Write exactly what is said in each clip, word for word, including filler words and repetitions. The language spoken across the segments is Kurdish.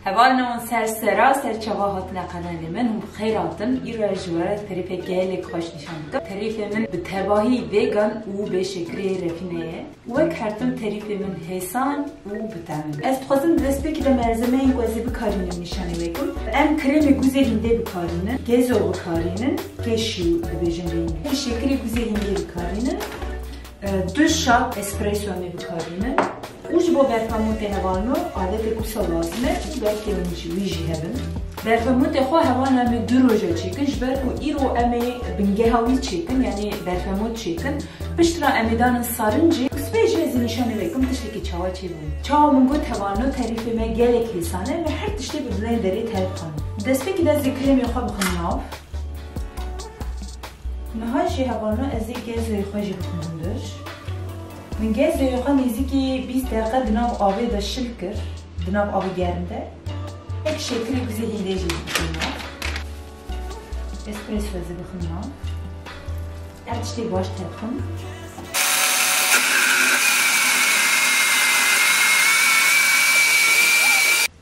Hevalno, ser sera, ser çava hatine qenalê min, hûn bi xêr hatin. Îro ez ji we re terîfek gelek xweş nîşan dikim. Terîfê min bi tevahî vegan û bê şekirê refîne ye. Wek her tim terîfê min hêsan û bi tehm in. Ez dixwazim di destpêkê de malzemeyên ku ez ê bikarînim nîşanî we kim. Em krêmê guzê hîndê bikarînin, gezo bikarînin, keşî dibêjin vê hîndê. Şekirê guzê hîndê bikarînin. E, du şap espresso em ê bikarînin. Û ji bo berfemotê hevalno, adetê wisa lazim e û belkê wî jî, wî jî hebin. Berfemotê xwe hevalno em ê du roja çêkin, ji ber ku îro em ê bingeha wî çêkin, yanî berfemot çêkin. Piştre em ê danin sarincê. Bi spê jî ez ê nîşanê we kim tiştekî çawa çêbû. Çawa min got hevalno terîfê me gelek hêsan e, em ê her tiştê bi blenderê tevxin. Destpêkê de ez ê krêmê xwe bixim nav. Niha jî hevalno ez ê gezoyê xwe jî bixim hundir. Min gezoyê xwe nêzîkî bîst deqe di nav avê de şil kir, di nav avê germ de. Tek şekirê guzê hîndê jî bixim nav. Espresso ez ê bixim nav. Her tiştê baş tevxim.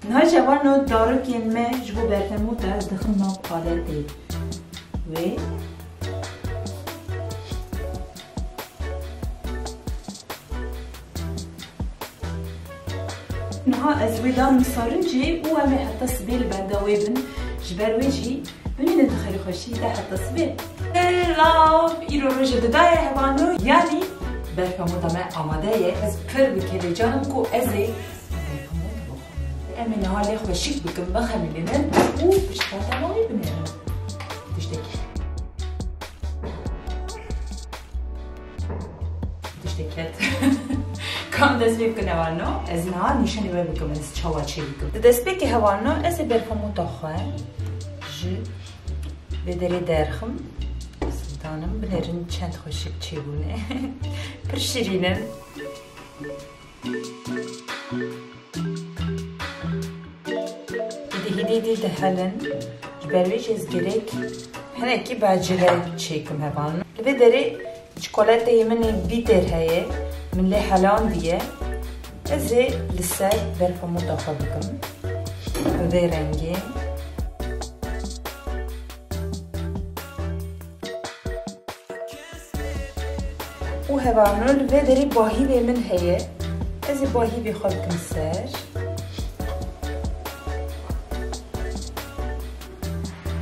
Niha jî hevalno darikên me ji bo berfemota ez dixim nav qaletê wê. Niha ez wê danim sarincê û em ê heta sibê li benda wê bin. Ji ber wê jî bimînin di xêr û xweşiyê de heta sibê. Lav, îro roja duda ye hevalno, yanî berfemota me amade ye. Ez pir bi kêfê can im ku ez ê berfemota bixwim. Em ê niha lê xweşik bikim, bixemilînin û piştre dema wê binêrin. Tiştekî. Tiştek ket. Kam dest pê bikin hevalno. Ez niha nîşanî we bikim, ez çawa çê bikim. Di destpêkê hevalno, ez ê berfemota xwe ji vê derê derxim. Danim binêrin çend xweşik çêbûne. Pir şirîn in. Hîdî hîdî hîdî dihelin. Ji ber wê jî ez gerek hinekî bi ecêle çêkim hevalno. Li vê derê çikolateyê min ê bîtêr heye. Min lê helandiye. Ez ê li ser berfemota xwe bikim. Bi vê rengê. Û hevalno li vê derê bahîvê min heye. Ez ê bahîvê xwe bikim ser.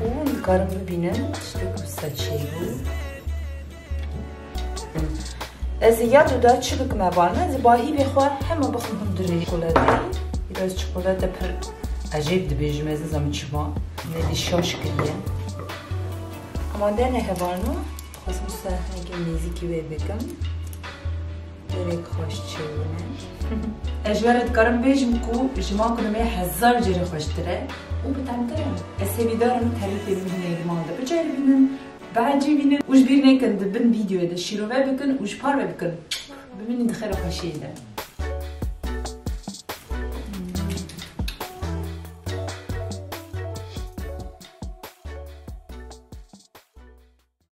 Û hûn dikarin bibînin tiştê ku wisa çêbû. Ez ê ya duda çi bikim hevalno? Ez ê bahîvê xwe hema bixim hundirê çikolateyê. Biraz çikolata pir ecêb dibêjim, ez nizanim çima. Nedî şaş kiriye. Amade ne hevalno. Dixwazim wisa hinekî nêzîkî wê bikim. Gelek xweş çêbûne. Ez ji we re dikarim bêjim ku ji man ku dimê hezar carê xweştir e û bi tehmtir e. Ez hêvîdar im terîfê min hinê di man de biceribînin, biecibînin û ji bîr nekin di bin vîdeoyê de şîrove bikin û ji parve bikin. Bimînin di xêr û xweşiyê de.